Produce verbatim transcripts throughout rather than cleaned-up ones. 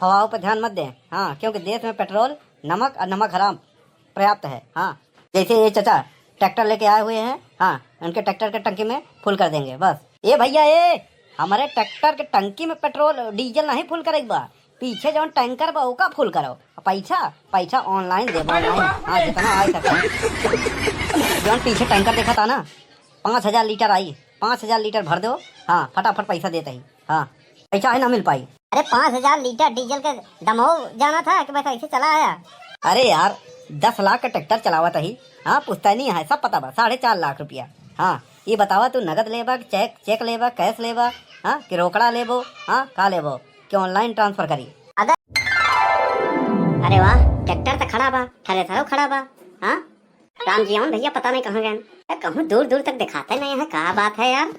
हवाओं पर ध्यान मत दें, हाँ, क्योंकि देश में पेट्रोल, नमक और नमक हराम पर्याप्त है। हाँ, जैसे ये चचा ट्रैक्टर लेके आए हुए हैं, हाँ, उनके ट्रैक्टर के टंकी में फुल कर देंगे बस। ए भैया, ए, हमारे ट्रैक्टर के टंकी में पेट्रोल, डीजल नहीं फुल करे के बा, पीछे जौन टैंकर बा ओका फुल करो। पैसा, पैसा ऑनलाइन देबो, ऑनलाइन। हाँ, जितना आ सके। जौन पीछे टैंकर देखा था ना, पाँच हजार लीटर आई, पाँच हजार लीटर भर दो। हाँ, फटाफट पैसा देते ही। हाँ, पैसा है ना मिल पाई। अरे, पाँच हजार लीटर डीजल के दमो जाना था कि बस ऐसे चला आया? अरे यार, दस लाख का ट्रैक्टर चलावत ही। हाँ, पुश्तैनी है, सब पता बा, साढ़े चार लाख रुपया। हाँ, ये बतावा, तू नगद लेबा कि चेक, चेक लेबा, कैश लेबा? हाँ, कि रोकड़ा लेबो? हाँ, का लेबो, कि ऑनलाइन ट्रांसफर करी? अगर, अरे वाह, ट्रैक्टर तो खड़ा बा, थ्रेसरो खड़ा बा। हाँ, राम जी, अवन भैया पता नहीं कहाँ गए। ए, कहूँ दूर दूर तक दिखाते नहीं है, का बात है यार?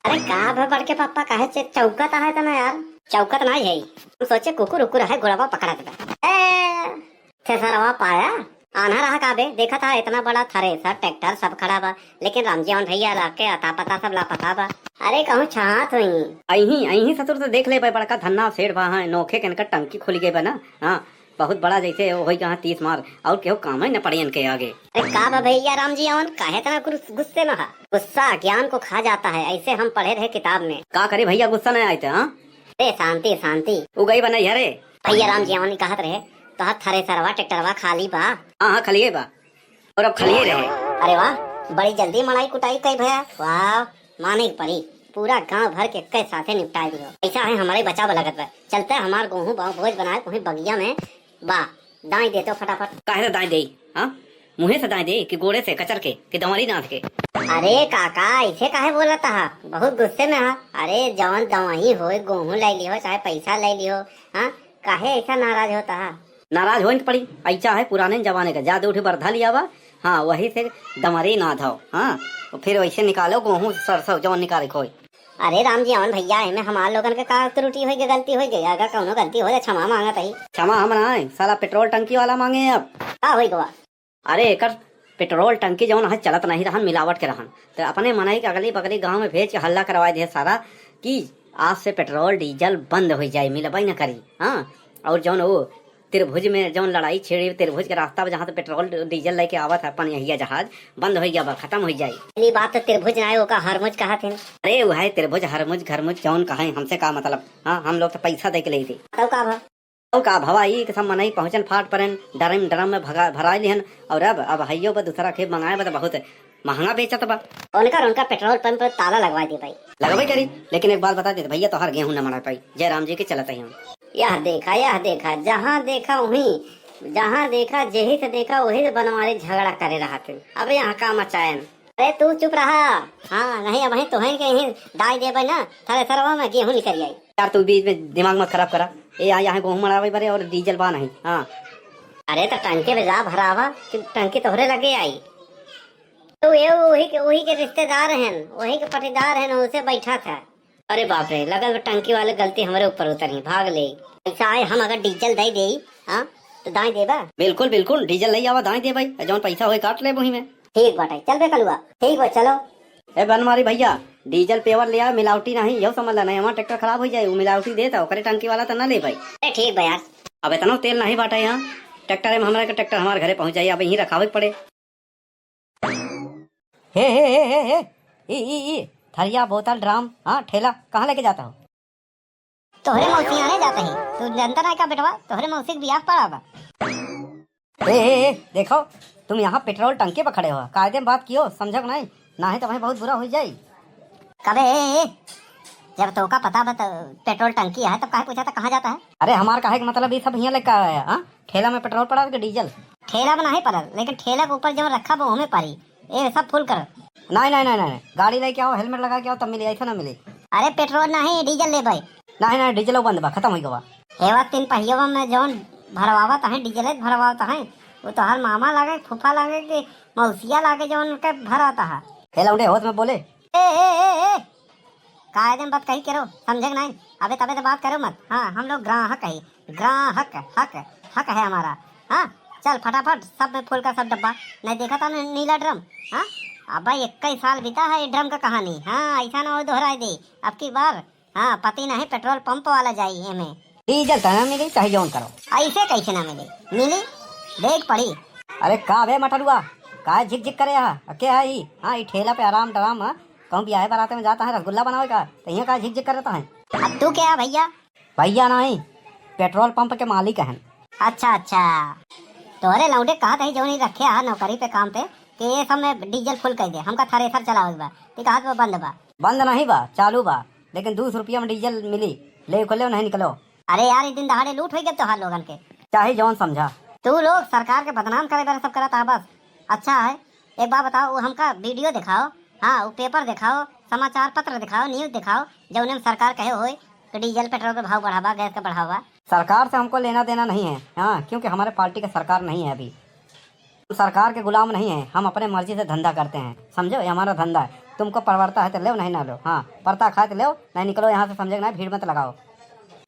अरे का भा बड़के पापा, काहे चे-, चौकत है तना यार? चौकत नहीं है, हम सोचे कुकुर उकुर है, गोड़वा पकड़ा देता। ए, थ्रेसरवा पाया? आन्हा रहा का बे? देखा था इतना बड़ा थ्रेसर, ट्रैक्टर सब खड़ा बा, लेकिन राम जी, अवन भैया रह के अता पता सब लापता बा। अरे कहूँ छात हुई। अही, अही ससुर से देख ले बे, बड़का धन्ना सेठ बा, हाँ, नोखे के इनका टंकी खुल गई बा ना। हाँ, बहुत बड़ा जैसे होई कहाँ तीस मार, और केहू काम ही न पड़े इनके आगे। अरे का बा भैया राम जी, अवन काहे इतना गुस-, गुस्से में हा? गुस्सा अज्ञान को खा जाता है, ऐसे हम पढ़े रहे किताब में। का करे भैया, गुस्सा नहीं आए थे, हाँ? अरे शांति, शांति। उ गई बा नैहरे। भैया राम जी, अवन कहत रहे, तोहार थ्रेसरवा, ट्रैक्टरवा खाली बा? हाँ, हाँ, खालिए बा। और अब खालिए रहे। अरे वाह, बड़ी जल्दी मड़ाई कुटाई कई भया। वाह, माने के पड़ी, पूरा गांव भर के कई साथे निपटाए दियो। ऐसा है हमारे बचाव लगत बा। चलते हमार गोहूं बाव भोज बनाए, वहीं बगिया में बा, दाई देतो फटाफट। काहे रे दाई देई, हाँ? मुँहे से दाई देई कि गोड़े से कचर के, कि दंवरी नाथ के? अरे काका, ऐसे काहे बोलत हा? बहुत गुस्से में हा। अरे जवन दवाई होए, गोहूं ले लियो, चाहे पैसा ले लियो, हाँ? काहे ऐसा नाराज होता हा? नाराज होए के पड़ी, ऐसा है पुराने जमाने का, जादू उठे बरधा लिया बा, हाँ, वही से दंवरी नाथ हो, हाँ, तो फिर वैसे निकालो गोहूं सरसों जवन निकाले के होई। अरे राम जी, अवन भैया, एमे हमार लोगन के का त्रुटि होई गई, गलती होई गई? अगर कौनो गलती हो जाए, क्षमा मांगत ही। क्षमा हम ना है, साला पेट्रोल टंकी वाला मांगे अब। का होई गवा? अरे एकर पेट्रोल टंकी जौन है चलत नहीं रहन, मिलावट के रहन, तो अपने मनई के अगली बगली गांव में भेज के हल्ला करवाए दे सारा कि आज से पेट्रोल डीजल बंद हो जाए, मिलबे न करी। हाँ, और जौन वो त्रिभुज में जौन लड़ाई छेड़ी, त्रिभुज के रास्ता पर जहाँ से पेट्रोल डीजल लेके आवत है अपन यहिया जहाज, बंद हो गया बा, खत्म हो जाए। पहली बात तो त्रिभुज ना है, ओका हरमुज कहा थे। अरे वो है त्रिभुज, हरमुज, घरमुज, जौन कहे, हमसे का मतलब? हाँ, हम लोग तो पैसा दे के ले थे। तो का भा? और का भवा, ई के सब मनई पहुँचन फाट परन, ड्रम, ड्रम में भगा, भराई लिहन, और अब, अब हइयो बा दूसरा खेप मंगाए बा, तो बहुत महंगा बेचत बा। उनका, उनका पेट्रोल पंप पर ताला लगवा दे भाई। लगबे करी, लेकिन एक बात बता दे भैया, तोहार गेहूं न मड़ा पाई, जय राम जी के चलत ही हम। यह देखा, यह देखा, जहाँ देखा वहीं, जहाँ देखा जेही से देखा वही से बनवारी झगड़ा करे रहत हैं। अब यहाँ का मचायन? अरे तू चुप रहा। हाँ, नहीं, अब वहीं तोहन के यहीं दाई देबे ना, थारे सरवा में गेहूं निकल जाई। यार, तू बीच में दिमाग मत खराब करा। ए, आ, यहाँ गेहूं मड़ावे बरे और डीजल बा नहीं। हाँ। अरे, तो टंकी पे जा भरावा, कि टंकी तोहरे लगे आई। तो ये वही के, वही के रिश्तेदार हैं, वही के पटीदार हैं, उनसे बैठा था। अरे बाप रे, लगल बा टंकी वाले गलती हमरे ऊपर उतरी, भाग ले। पैसा आए, हम अगर डीजल दे दे, हाँ, तो दाई देबा? बिल्कुल, बिल्कुल, डीजल ले आवा, दाई देबे, जौन पैसा होए काट ले वही में। ठीक बाटे, चल बे कलुआ। ठीक बा, चलो। ए बनमारी भैया, डीजल पेवर ले आ, मिलावटी नहीं, यहू समझ ला नहीं, हमार ट्रैक्टर खराब हो जाए, वो मिलावटी देता, ओकरे टंकी वाला तो ना ले भाई। अरे ठीक बा यार। अब इतना तेल नहीं बाटे यहाँ ट्रैक्टर में, हमरा के ट्रैक्टर हमारे घरे पहुँच जाई, अब यहीं रखावे के पड़े। हे, हे, हे, हे, हे, ई, ई, ई, थरिया, बोतल, ड्राम, हाँ, ठेला, कहाँ लेके जाता हो? तोहरे मौसी आने जाता है। तू जनता नहीं का बेटवा, तोहरे मौसी के बियाह पड़ा बा। ए, ए, ए, देखो, तुम यहाँ पेट्रोल टंकी पर खड़े हो, कायदे में बात कियो, समझो कि नहीं? नहीं तो भाई बहुत बुरा हो जाई। कबे, ए, ए, जब तोका पता बा त पेट्रोल टंकी है, तब काहे पूछा था कहाँ जाता है? अरे, हमार काहे के मतलब, ये सब हियाँ लेके आया है, हाँ? ठेला में पेट्रोल पड़ा के डीजल? ठेला में नहीं पड़ल, लेकिन ठेला के ऊपर जो रखा बा, ओमे पड़ी। ए, सब फुल कर। नहीं, नहीं, नहीं, नहीं, गाड़ी लेके आओ, हेलमेट लगा के आओ, तब मिली, ऐसा ना मिली। अरे, पेट्रोल नहीं, डीजल ले भाई। नहीं, नहीं, डीजलो बंद बा, खत्म हो गवा। हेवा, तीन पहियवा में जौन भरवावत है, डीजल भरवावत है, वो तोहार मामा लागे, फूफा लागे कि मौसिया लागे, जौन उनके भराता है। हे लौंडे, होश में बोले। ए, ए, ए, ए, कायदे में बात कही करो, समझे कि नहीं? अबे तबे तो बात करो मत। हाँ, हम लोग ग्राहक है, ग्राहक, हक, हक है हमारा। हाँ, चल फटाफट सब में फुल कर सब डब्बा। नहीं देखा था नी-, नीला ड्रम? हाँ, अब इक्कीस साल बीता है ये ड्रम का कहानी। हाँ, ऐसा ना हो दोहराई दे अब की बार। हाँ, पति नहीं पेट्रोल पंप वाला जाई एमे। डीजल त ना मिली, चाहे जौन करो। ऐसे कैसे ना मिली? मिली, देख पड़ी। अरे का बे मटरुआ, का झिक झिक करे हा? के हा ई? हाँ, ई ठेला पे आराम डराम, हाँ? कहूँ बियाहे बराते में जाता है रसगुल्ला बनावे का, तो यहाँ का झिक झिक करता है? अब तू क्या है भैया? भैया नहीं, पेट्रोल पंप के मालिक हैं। अच्छा अच्छा, तोहरे लौंडे कहत है जौन ई रखे हा नौकरी पे काम पे कि ये सब में डीजल फुल कर दे, हमका थ्रेसर चलावे बा, ते कहत बा बंद बा। बंद नहीं बा, चालू बा, लेकिन दो सौ रुपया में डीजल मिली, ले खोले नहीं निकलो। अरे यार, ई दिन दहाड़े लूट होई गए तोहार लोगन के। चाहे जौन समझा। तू लोग सरकार के बदनाम करे बारे सब करत आ बस। अच्छा है, एक बात बताओ, वो हमका वीडियो दिखाओ, हाँ, वो पेपर दिखाओ, समाचार पत्र दिखाओ, न्यूज़ दिखाओ, जौने में सरकार कहे होए कि डीजल पेट्रोल के भाव बढ़ावा, गैस के बढ़ावा। सरकार से हमको लेना देना नहीं है, हाँ, क्योंकि हमारे पार्टी का सरकार नहीं है अभी। हम सरकार के गुलाम नहीं है, हम अपने मर्जी से धंधा करते हैं, समझो, ये हमारा धंधा है। तुमको परवरता है तो लो, नहीं ना लो, हाँ, परता खाए तो लो, नहीं निकलो यहाँ से, समझे कि नहीं, भीड़ मत लगाओ।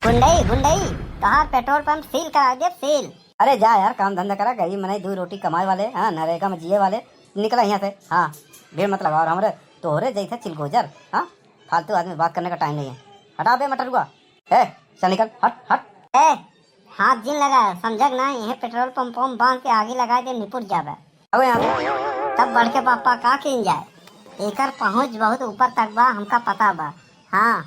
गुंडई, गुंडई, तोहार पेट्रोल पंप सील करा दे, सील। अरे जा यार, काम धंधा करा, गरीब मनई, दो रोटी कमाए वाले, हाँ, नरेगा में जिए वाले, निकला यहाँ से, हाँ, भीड़ मत लगाओ। और हमरे तोहरे जैसे चिलगोजर, हाँ, फालतू आदमी बात करने का टाइम नहीं है। हटा बे मटरुआ, ए, चल निकल, हट, हट। ए, हाथ जिन लगा, समझक ना, यह पेट्रोल पंप, पंप बांध के आगे लगा दे, निपुट जाबे। अब यहाँ तब बढ़ के पापा का किन जाए, एकर पहुँच बहुत ऊपर तक बा, हमका पता बा। हाँ,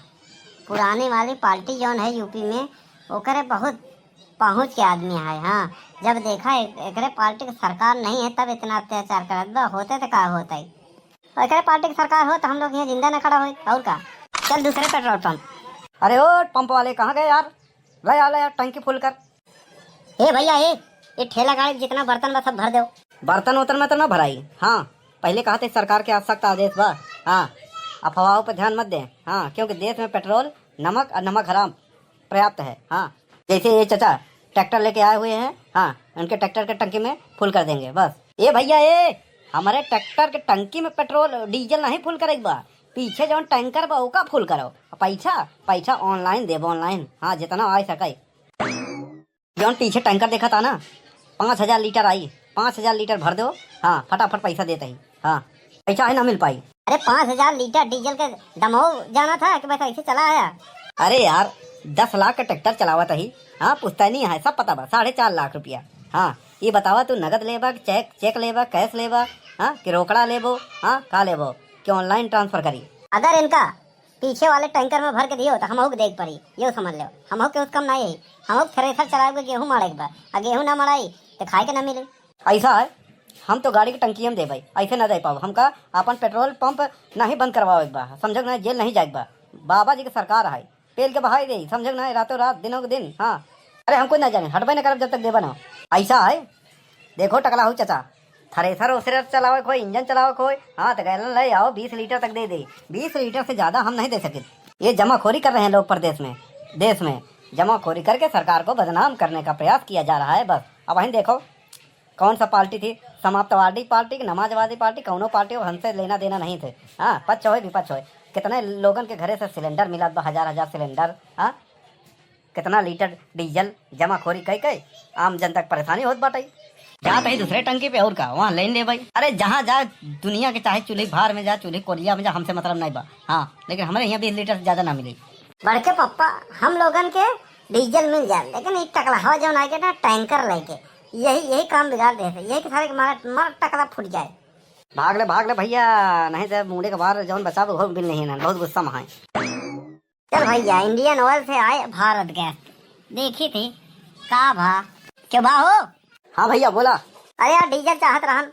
पुरानी वाली पार्टी जौन है यूपी में, ओकरे बहुत पहुँच के आदमी है। हाँ, जब देखा एक-, एकरे पार्टी के सरकार नहीं है, तब इतना अत्याचार करत बा, होते तो का होता है? एकरे पार्टी के सरकार हो तो हम लोग यहाँ जिंदा न खड़ा होई, और का? चल दूसरे पेट्रोल पंप। अरे ओ पंप वाले, कहाँ गए यार? ले आ, ले आ, टंकी फुल कर। ए भैया, ए, ये ठेला गाड़ी जितना बर्तन बा सब भर दो। बर्तन उर्तन में तो ना भराई। हाँ, पहले कहा थे सरकार के आज सख्त आदेश बा। हाँ, अफवाहों पर ध्यान मत दें। हाँ, क्योंकि देश में पेट्रोल, नमक और नमक हराम पर्याप्त है। हाँ, जैसे ये चचा ट्रैक्टर लेके आए हुए हैं, हाँ, उनके ट्रैक्टर के टंकी में फुल कर देंगे बस। ए भैया, ए, हमारे ट्रैक्टर के टंकी में पेट्रोल, डीजल नहीं फुल करे के बा, पीछे जौन टैंकर बा ओका फुल करो। पैसा, पैसा ऑनलाइन देबो, ऑनलाइन। हाँ, जितना आ सके। जौन पीछे टैंकर देखा था ना, पाँच हजार लीटर आई, पाँच हजार लीटर भर दो। हाँ, फटाफट पैसा देते ही। हाँ, पैसा है ना मिल पाई। अरे, पाँच हजार लीटर डीजल के दमो जाना था कि बस ऐसे चला आया? अरे यार, दस लाख का ट्रैक्टर चलावत ही। हाँ, पुश्तैनी है, सब पता बा, साढ़े चार लाख रुपया। हाँ, ये बतावा, तू नगद लेबा कि चेक, चेक लेबा, कैश लेबा, हाँ, कि रोकड़ा लेबो, हाँ, का लेबो, कि ऑनलाइन ट्रांसफर करी? अगर इनका पीछे वाले टैंकर में भर के दियो तो हमहू के देख पड़ी, यो समझ लो, हमहू के उस कम नहीं है। हमहू के थ्रेसर चलाए के गेहूं मारे के बा, आ गेहूं ना मड़ाई तो खाए के ना मिले। ऐसा है, हम तो गाड़ी के टंकी में देबै, ऐसे ना दे पाओ। हमका अपन पेट्रोल पंप नहीं बंद करवावे के बा, समझो ना, जेल नहीं जाए के बा। बाबा जी के सरकार है, पेल के बहाई दे, समझो ना, रातों रात, दिनों के दिन। हाँ, अरे हमको ना जाने, हटबे ना करब जब तक देबा ना। ऐसा है, देखो टकला हो चचा, थ्रेसर ओसरेर चलावे के होई, इंजन चलावे के होई, हाँ, तो गैलन ले आओ, बीस लीटर तक दे दे। बीस लीटर से ज्यादा हम नहीं दे सके। ये जमाखोरी कर रहे हैं लोग प्रदेश में, देश में। जमाखोरी करके सरकार को बदनाम करने का प्रयास किया जा रहा है बस। अब वहीं देखो, कौन सा पार्टी थी, समाजवादी पार्टी कि नमाजवादी पार्टी, कौनो पार्टी हो, हमसे लेना देना नहीं थे। हाँ, पक्ष होए, विपक्ष होए, कितने लोगन के घरे से सिलेंडर मिलत बा, हजार हजार सिलेंडर। हाँ, कितना लीटर डीजल जमाखोरी कई कई आम जनता के परेशानी होत बाटे। जात ही दूसरे टंकी पे, और का, वहाँ लाइन ले भाई। अरे जहाँ जा, दुनिया के चाहे चूल्ही भार में जा, चूल्ही कोरिया में जा, हमसे मतलब नहीं बा। हाँ, लेकिन हमारे यहाँ बीस लीटर से ज्यादा ना मिली। बड़के पप्पा, हम लोगन के डीजल मिल जाए, लेकिन एक टकला हवा जौन आके ना टैंकर लेके, यही, यही काम बिगाड़ दे, यही के सारे के मारा, मार टकला फूट जाए। भाग ले, भाग ले भैया, नहीं तो मुड़े के बार जौन बचाव, वो बिल नहीं है ना, बहुत गुस्सा में है। चल भैया, इंडियन ऑयल से आए भारत गैस, देखी थी का भा, क्यों बा हो? हाँ भैया, बोला। अरे यार, डीजल चाहत रहन,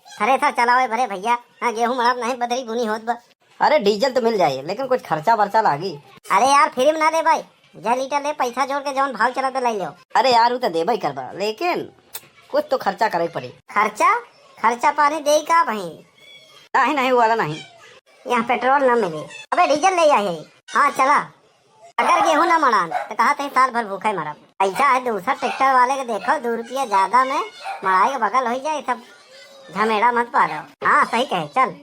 थ्रेसर चलावे भरे भैया। हाँ, गेहूं मड़ात नहीं, बदरी बुनी होत बा। अरे, डीजल तो मिल जाए, लेकिन कुछ खर्चा बर्चा लागी। अरे यार, फ्री में ना दे भाई, जय लीटर ले, पैसा जोड़ के जौन भाव चलत ले लो। अरे यार, उ तो देबे करबा, लेकिन कुछ तो खर्चा करे के पड़ी। खर्चा? खर्चा पानी दे का भाई? नहीं, नहीं, वो वाला नहीं। यहाँ पेट्रोल ना मिले। अबे, डीजल ले आए। हाँ, चला। अगर गेहूं ना मड़ान, तो कहा तहीं साल भर भूखे मरब। ऐसा है, दूसर ट्रैक्टर वाले के देखो, दो रुपया ज्यादा में मड़ाई के बगल हो जाए, सब झमेड़ा मत पालो। हाँ, सही कहे, चल।